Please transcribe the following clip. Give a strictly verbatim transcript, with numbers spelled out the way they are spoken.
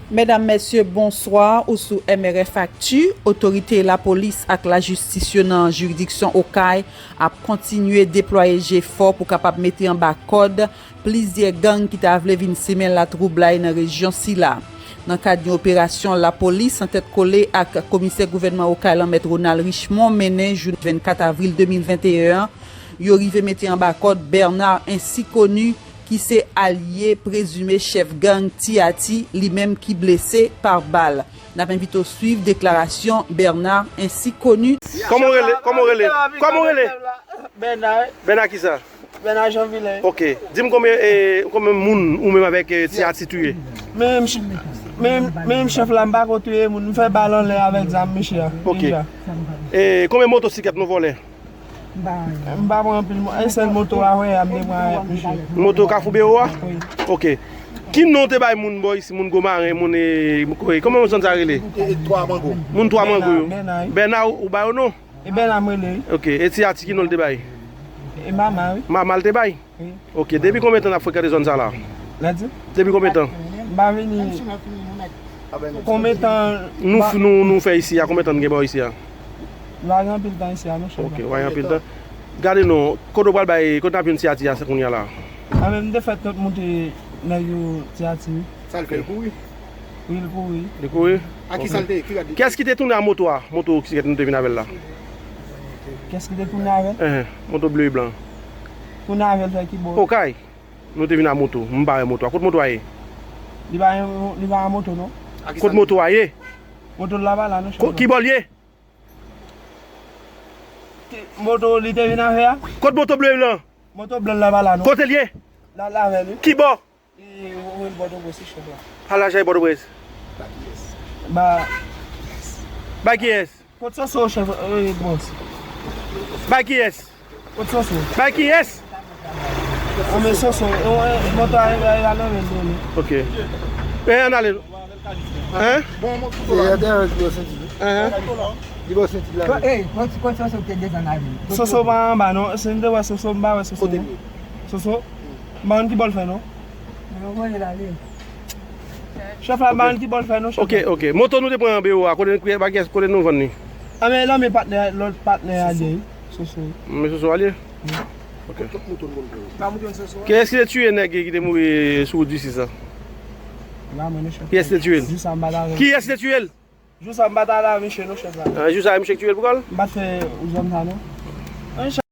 Medam, mesye, bonswa, ou sou M R F Actu. Otorite lapolis ak lajistis yo nan jiridiksyon Okay ap kontinye deplwaye jefò pou kapab mete anba kòd plizyè gang ki ta vle vin simen latwoublay nan rejyon sila. Nan kad yon operasyon lapolis an tèt kole ak komisè gouvènman Okay lan, Mèt Ronald Richemond, mennen jounen vennkat avril de mil venteyen an, yo rive mete anba kòd Bernard Ainsi Connu, ki se alye prezime chèf gang Ti Ati, li menm ki blese pa bal. N ap envite w swiv deklarasyon Bernard Ainsi Connu. Kòman w rele? Kòman w rele? Kòman w rele? Bèna, wi. Bèna kisa? Bèna Janvilen. Ok. Di m konbyen, eh, konbyen moun ou menm avèk, eh, Ti Ati touye? Menm ch-, menm, menm chèf la, m pa ko touye moun. M fè bal anlè avèk zam misye a. Ok. Deja. Eh, konbyen motosiklèt nou vòlè? M pa pran anpil mo-, e sèl moto a, wè, a m te pran avèk misye. Moto Kafou Bewo a? Wi. Ok. Ki non w te bay moun bò isi, moun Gwo Maren, moun, eh, kòman zòn sa rele? E, e, Twa Mango. Moun Twa Mango yo. Bèna, wi. Bèna, ou, ou ba yo non? E Bèna m rele, wi. Ok. E Ti Ati, ki non l te bay? E Mama, wi. Mama l te bay? Wi. Ok, depi konbyen tan n ap frekante zòn sa la? Lè di? Depi konbyen tan? M pa vini. Konbyen tan? Nou, nou, nou fè isi a, konbyen tan n gen bò isi a? Nou pa gen anpil tan isi a, non, chèf. Ok, nou pa gen anpil tan. Gade non, kote w pral bay, kote n ap jwenn Ti Ati a, se kounye a la? A, men m te fè tout moute nèg yo Ti Ati, wi. Sa l fè, l kouri? Wi, l kouri. Li kouri? A ki sa l te ye? Ki rad li te ye? Kiyès ki te tounen a moto a? Moto siklèt nou te vin avè l la? Kiyès ki te tounen avè l? Enhen, moto ble e blan. Tounen avè l fè ki bò? Okay. Nou te vin a moto. M pa wè moto a. Kot moto a ye? Li pa, li pa a moto, non. Kot moto a ye? Moto l la pa la, non, chèf. Ki bò l ye? Ki moto li te vin avè a? Kot moto ble lan? Moto blan la pa la, non. Kote l ye? La, la avè l, wi. Ki bò? E, w-, w-, Pòtoprens, wi, chèf la. Pa lajay Pòtoprens. Ba. Bay kiyès? Kot Soso, chèf, e, bòs? Bay kiyès? Kot Soso? Bay kiyès? Anben Soso, e, e, moto a, e, e, a nan men l, non. Ok. E, ann ale. Hein? Bon, mwen, kouto la. Li bò senti. Hein? Li bò senti la. Ey, mwen ti konn Soso te desann avè m. Soso pa anba, non. Se m te wè Soso, m pa wè Soso, non. Kote l ye? Soso? M pa konn ki bò l fè, non. Mwen voye l ale. Chèf la, m pa konn ki bò l fè, non, chèf la. Ok, ok. Moto nou te pran an bewo a, kote, kote nou vann li? A, men, nan men patnè, lòt patnè a, Soso. Soso. Men Soso ale? Ok. Kiyès ki te tiye nèg ki te mouri sou wout Disis la? Kiyès ki te tiye l? Kiyès ki te tiye l? Jou sa m pa t ale a misye non, chèf la. Ah, jou sa misye ki tiye l pou kò l? M pa t fè zòn sa non.